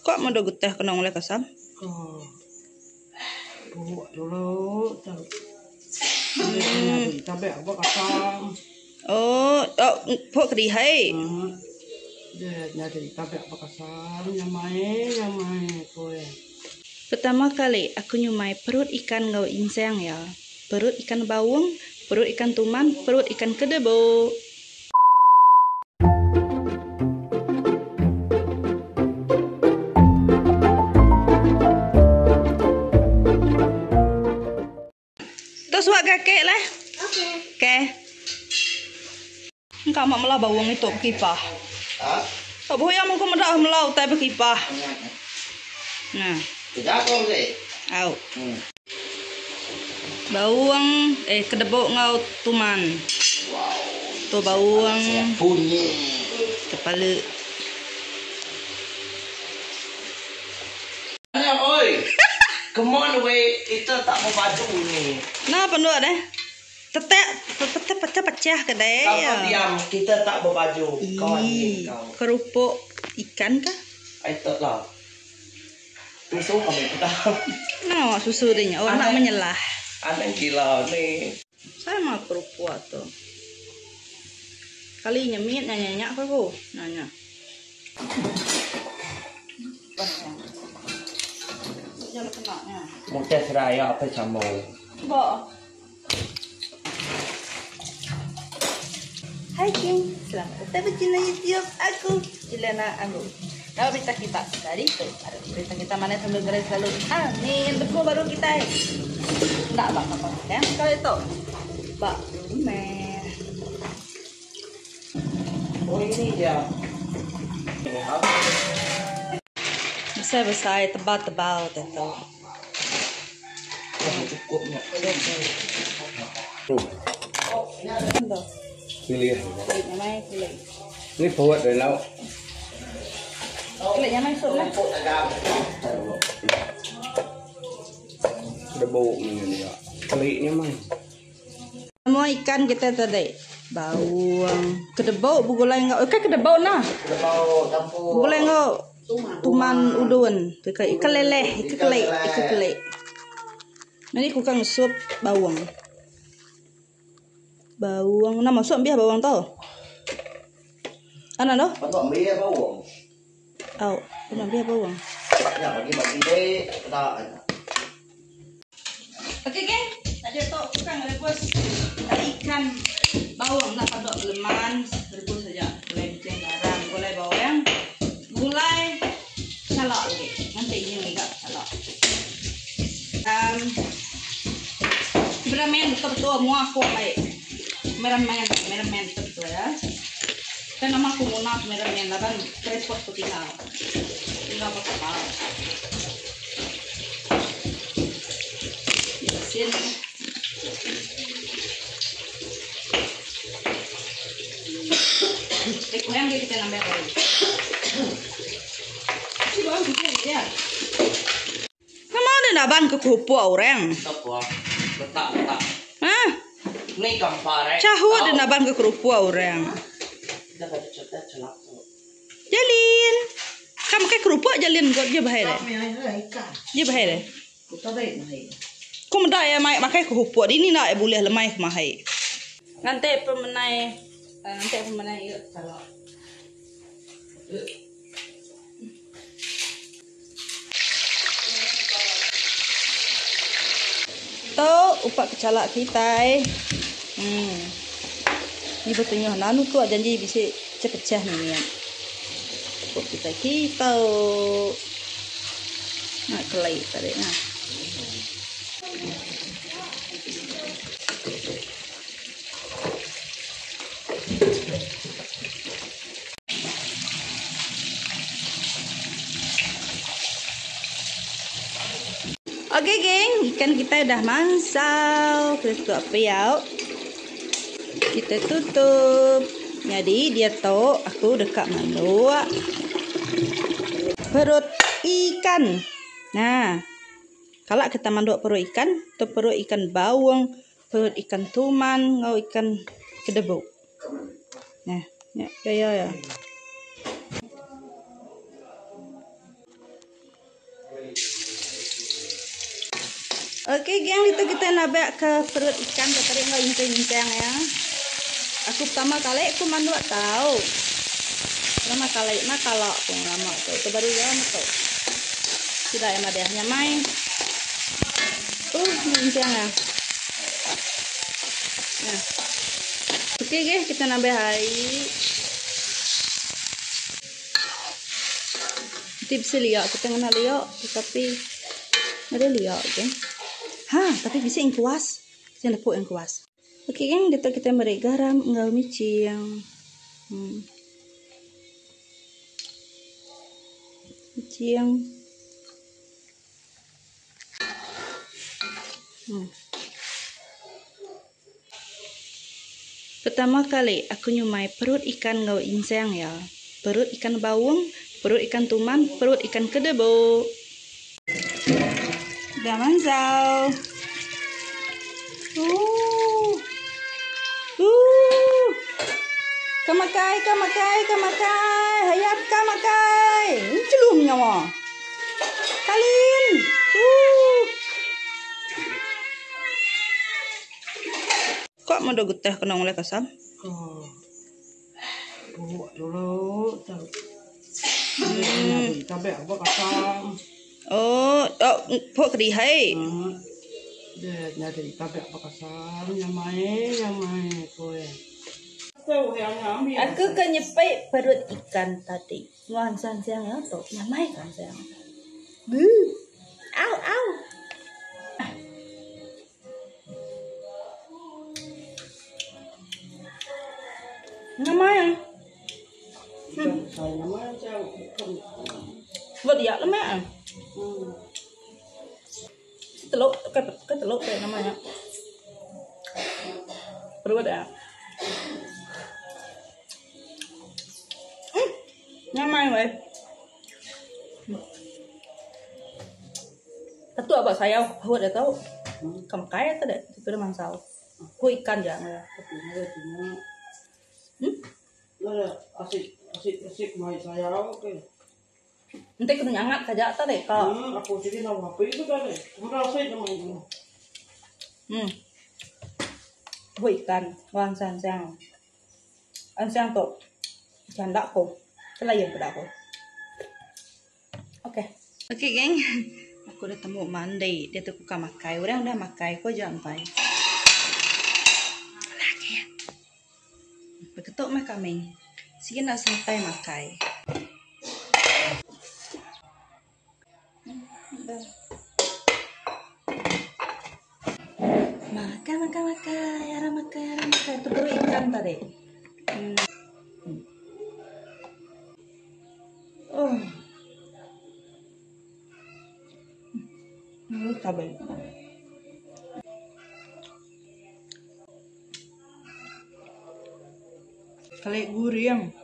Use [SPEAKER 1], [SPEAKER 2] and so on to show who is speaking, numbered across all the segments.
[SPEAKER 1] Ka meda getah kena ngulih kasam. Oh, oh pok kedihai. Pertama kali aku nyumai perut ikan enggau insang iya. Perut ikan baung, perut ikan tuman, perut ikan kedebu. Tu suak ke kek lah. Okey. Okey. Engka amat mela bawang itu bekipah. Ha? Tak boya mung ko meda mela utai bekipah. Nah.
[SPEAKER 2] Keja ko sik.
[SPEAKER 1] Au. Bawang eh kedebok enggau tuman.
[SPEAKER 2] Wow.
[SPEAKER 1] Tu bawang.
[SPEAKER 2] Bunyi.
[SPEAKER 1] Kepala.
[SPEAKER 2] Nya oi. Come on weh, kita tak berbaju ni.
[SPEAKER 1] Nah penduk deh. Tetek pecah pecah pecah ke deh.
[SPEAKER 2] Kau diam, kita tak berbaju. Kau anjing kau.
[SPEAKER 1] Kerupuk ikan kah?
[SPEAKER 2] Itu lah. Susu kami peda.
[SPEAKER 1] Nama susu dia nya orang nak menyelah.
[SPEAKER 2] Anang gila ni.
[SPEAKER 1] Sama kerupuk tu. Kali nyemit nanya nya ko ku. Nanya.
[SPEAKER 2] Mudah seraya apa sama.
[SPEAKER 1] Ba. Hai geng, selamat datang di channel YouTube aku, Jelena Anggu. Nama berita kita dari tu, ada berita kita mana sambil gerai selalu. Amin. Bertemu baru kita. Tak bak apa ya. Kalau itu, bak rumah.
[SPEAKER 2] Oh ini dia.
[SPEAKER 1] Besar-besar, tebal-tebal tu.
[SPEAKER 2] Cukupnya.
[SPEAKER 3] Pilih.
[SPEAKER 1] Nyamai pilih.
[SPEAKER 3] Ni buat dari lauk.
[SPEAKER 1] Pilih nyamai sup lah.
[SPEAKER 3] Debu ni dia. Peliknya mai.
[SPEAKER 1] Semua ikan kita tadi. Bawang. Kedebau begulai enggau. Ikan kedebau nah.
[SPEAKER 2] Kedebau campur.
[SPEAKER 1] Begulai enggau tuman udun. Ikan ikan leleh, ikan kelik, ikan kelik. Jadi ku kang sup bawang. Bawang nama sup biah bawang tau. Ana doh?
[SPEAKER 2] Patut ambil bawang.
[SPEAKER 1] Au, kena biah bawang.
[SPEAKER 2] Ya bagi-bagi deh tak.
[SPEAKER 1] Okey geng, tadi tu tukang rebus ikan bawang nak padok leman rebus saja. Gulai bicing garam, gulai bawang, gulai salak lagi. Nanti ini mega salak. Cameraman betul-betul mua aku baik. Cameraman, cameraman betul-betul ya. Kan nama aku muna cameraman laban tripod tu tinggal. Tinggal berkepal. Sin. Eh, kurang dia kita ngambil lagi. Si bawang kita dia. Nama ada naban ke kupu orang?
[SPEAKER 2] Tak apa. Letak letak.
[SPEAKER 1] Ha?
[SPEAKER 2] Ni gambar eh.
[SPEAKER 1] Cahu ada naban ke kerupu orang.
[SPEAKER 2] Dah baca celak tu.
[SPEAKER 1] Jalin. Kamu ke kerupuk jalin got je bahaya deh. Je bahaya deh. Ku meda ya mai makai kerupuk ini nak boleh lemai ke mahai. Nanti pemenai nanti pemenai yuk kalau. Tu upak kecalak kita. Ni betulnya nanu tu janji bisa cepecah ni ya. Upak kita kita. Nak kelai tadi nah. Okey geng, ikan kita dah mansau. Kita tutup api ya. Kita tutup. Jadi dia tahu aku dekat manduk perut ikan. Nah, kalau kita manduk perut ikan, tu perut ikan bawang, perut ikan tuman, ngau ikan kedebu. Nah, ya ya ya. Ya. Okey geng ditu kitai nabak ke perut ikan ke tadi enggau inching-inching iya. Aku pertama kali aku manduk tau. Pertama kali mah kala ku ngelama tu. Tu baru iya meh tu. Sida iya madah nyamai. Uh inching iya. Nah. Okey geh kita nambah ai. Enti bisi liak kita ngena liak tetapi nadai liak ke. Ha tapi bisi engkuas. Kita nepuk engkuas. Okey geng ditu kita meri garam enggau miching. Hmm. Miching. Hmm. Pertama kali aku nyumai perut ikan enggau insang iya. Perut ikan baung, perut ikan tuman, perut ikan kedebu. Dah mansau. Ooh. Ooh. Ka makai, ka makai, ka makai. Hayat ka makai. Celum nyawa. Kalin. Ooh. Kok meda getah kena ngulai kasam?
[SPEAKER 2] Oh. Buk dulu. Hmm. Tabe apa kasam?
[SPEAKER 1] Oh, oh, pok kedihai.
[SPEAKER 2] Hmm. Dia nyari tabe apa kasam? Nyamai, nyamai koe.
[SPEAKER 1] Aku ke nyepik perut ikan tadi. Wah, siang siang ya tu. Nyamai kan siang. Bu. Au, au. Nyamai ah.
[SPEAKER 2] Hmm.
[SPEAKER 1] Buat dia lah mak.
[SPEAKER 2] Hmm.
[SPEAKER 1] Teluk, ke ke teluk ke namanya. Perut ah. Hmm. Nyamai weh. Tentu abak sayau perut dia tau. Ka makai te deh tu dah mansau. Ku ikan ja.
[SPEAKER 2] Hmm? Asik asik asik mai sayau ke.
[SPEAKER 1] Enti ku nyangat taja te deh ka.
[SPEAKER 2] Hmm, aku sigi nau api tu tadi. Udah asik nama itu.
[SPEAKER 1] Hmm. Ku ikan wan san siang. Ansiang tu janda ku. Selain peda ku. Okey. Okey geng. Aku dah temu mandi. Dia tu ku ka makai. Orang dah makai ku aja empai. Lagi. Beketuk meh kami. Sigi enda santai makai. Makai makai makai. Ara makai ara makai. Tu perut ikan tadi. Hmm. Oh. Lalu cabai. Kali guring.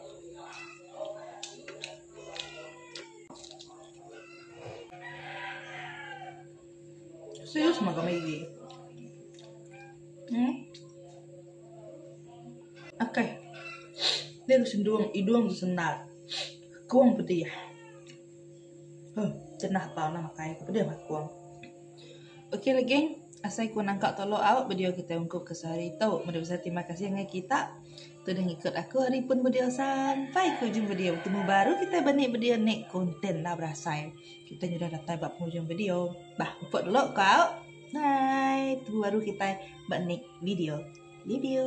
[SPEAKER 1] Serius mah kami igi. Hmm. Akai. Dia sendung idung sendal. Kung pedih. Huh, cenah pau nah makai ku pedih mah kung. Okey lah geng, asai ku nangka tolok au video kitai ungkup ke sehari tu. Meda besai terima kasih ngagai kita tu dah ngikut aku hari pun video sampai ke ujung video. Betemu baru kitai ba nik video nik konten enda berasai. Kitai nyudah datai ba penghujung video. Bah upok dulu ku au. Bye. Betemu baru kitai ba nik video. Love you.